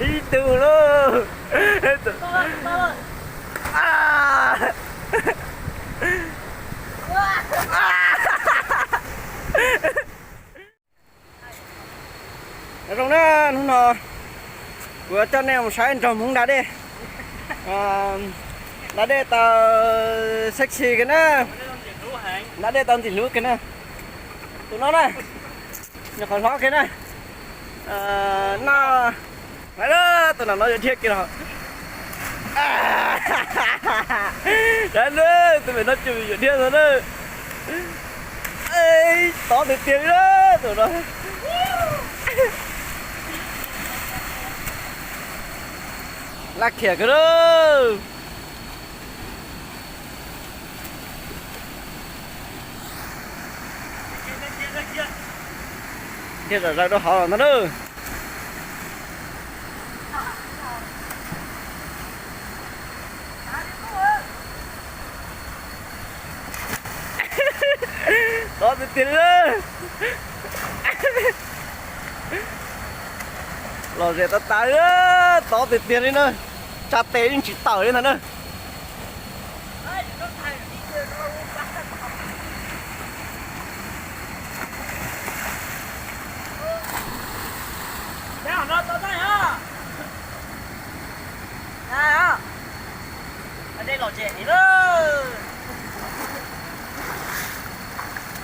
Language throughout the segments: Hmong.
Ib tug lauj. Zoo na, hnub no kuv coj nej mus saib nraug Hmoob da dej. Da dej tau sexy kiag na, da dej tau ntxim hlub kiag na. Tus no na, nyuam qhuav hlob kiag na. No, tus no yuav dhia kiag los. Tus pem no tsis yuav dhia no na. Tob tiag tiag li tus no. Laj khiam kawg lauj. Dhia zom zaws rau hauv los ntag lauj. Tob tiag tiag li. Lom zem tas tas li, tob tiag tiag li na. Tsa tes yeej tsis tawm li ntag na.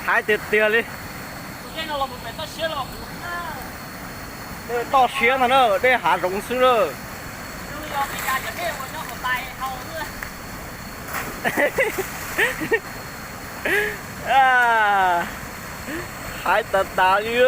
Haib tiag tiag li. Dej toj siab ntag na, dej hav zoov xwb na. Haib tas tas li.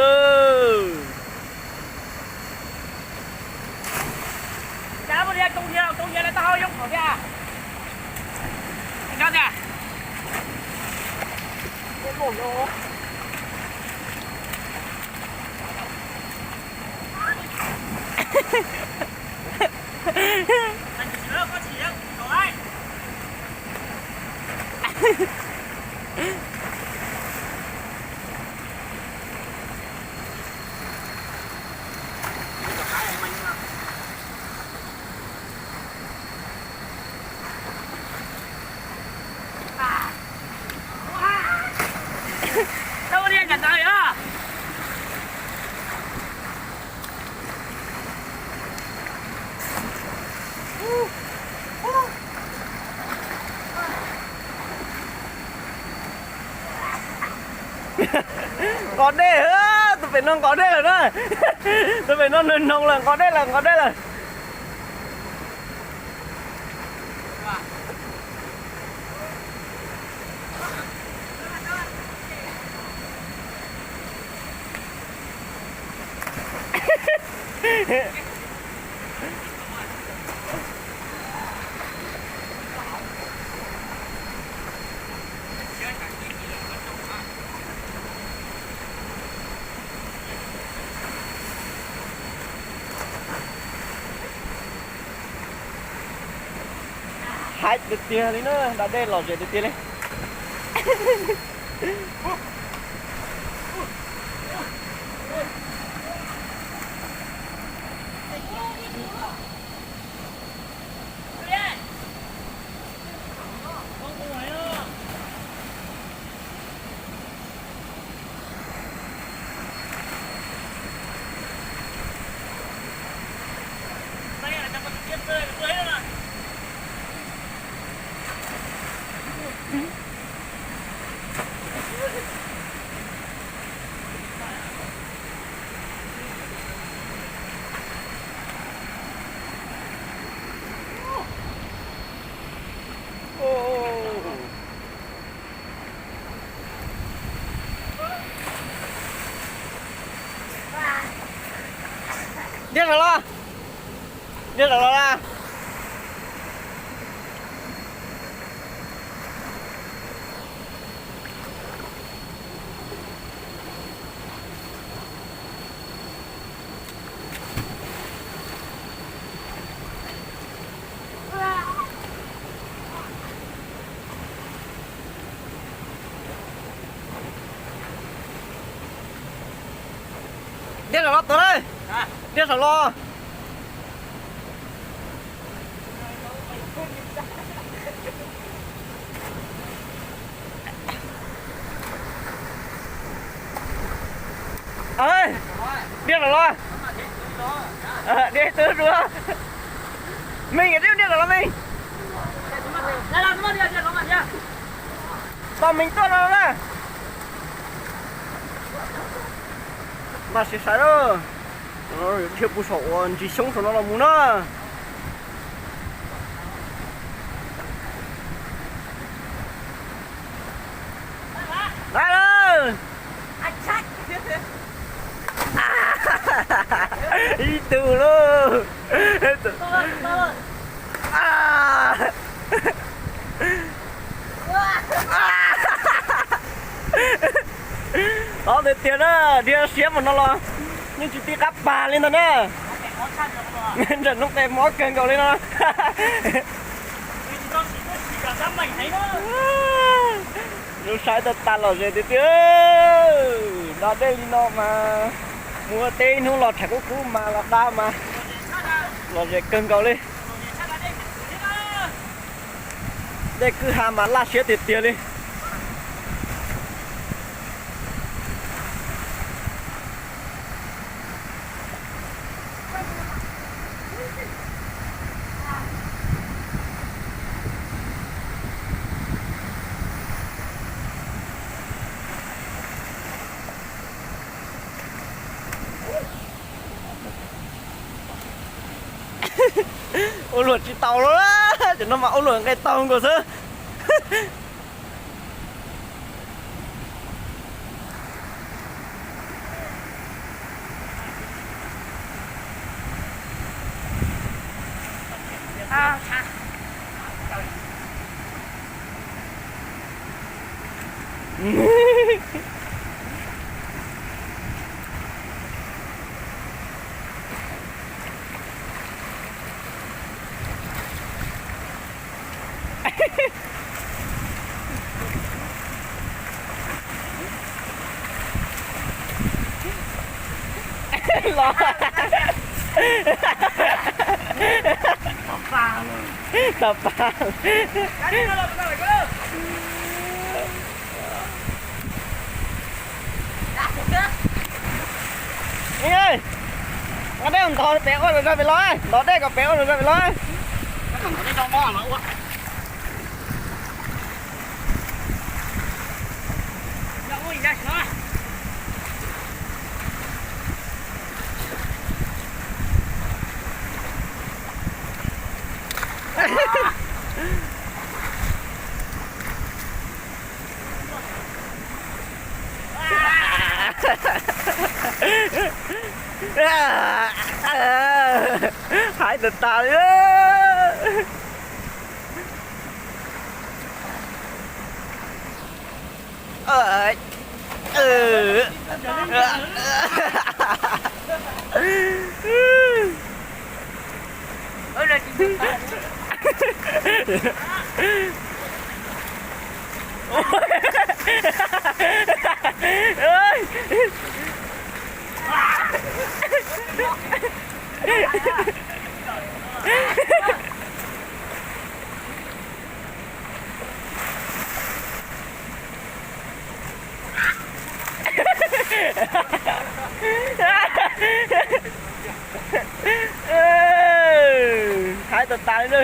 Nqos dej, tus pem no nqos dej lawm na. Tus pem no nws noog lawm, nqos dej lawm, nqos dej lawm. Haib tiag tiag li na, da dej lom zem tiag tiag li. Dhia saum los, dhia saum los las. Dhia saum los tus na, dhia saum los. Diaj lawm los? Diaj twb dua. Meej, twb diaj lawm los meej? Tos meej tuaj no na. Mas siv sai lawm. Thiaj pub saum uas ntsis xyoob saum no los mus na. Dai lawm. Ib tug lauj. Tob tiag tiag na, dhia siab mus no los yeej tsis tib qab pag li ntag na. Ntsam noob qes mob kawg nkaus li no. Zoo saib tag tas lom zem tiag tiag. Nto dej li no mas mus ua teb ib hnub los rhais kub kub mas los da mas lom zem kawg nkaus li. Dej kwj ha mas laj siab tiag tiag li. Ua luam tsis tau lawm, cov no mas ua luam nqe taug nkaus xwb. Los. Tau pa. Nqa dej ntov pem ua zog pem los, ntov dej kom pem ua zog pem los. Haib tas tas li. Haib tas tas li.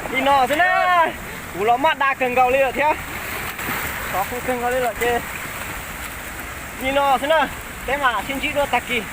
Li no xwb na, kuv los maj da kawg nkaus li lawm thiab. Xov qhov kawg nkaus li lawm ces li no xwb na, peb mam sib ntsib dua tag kis.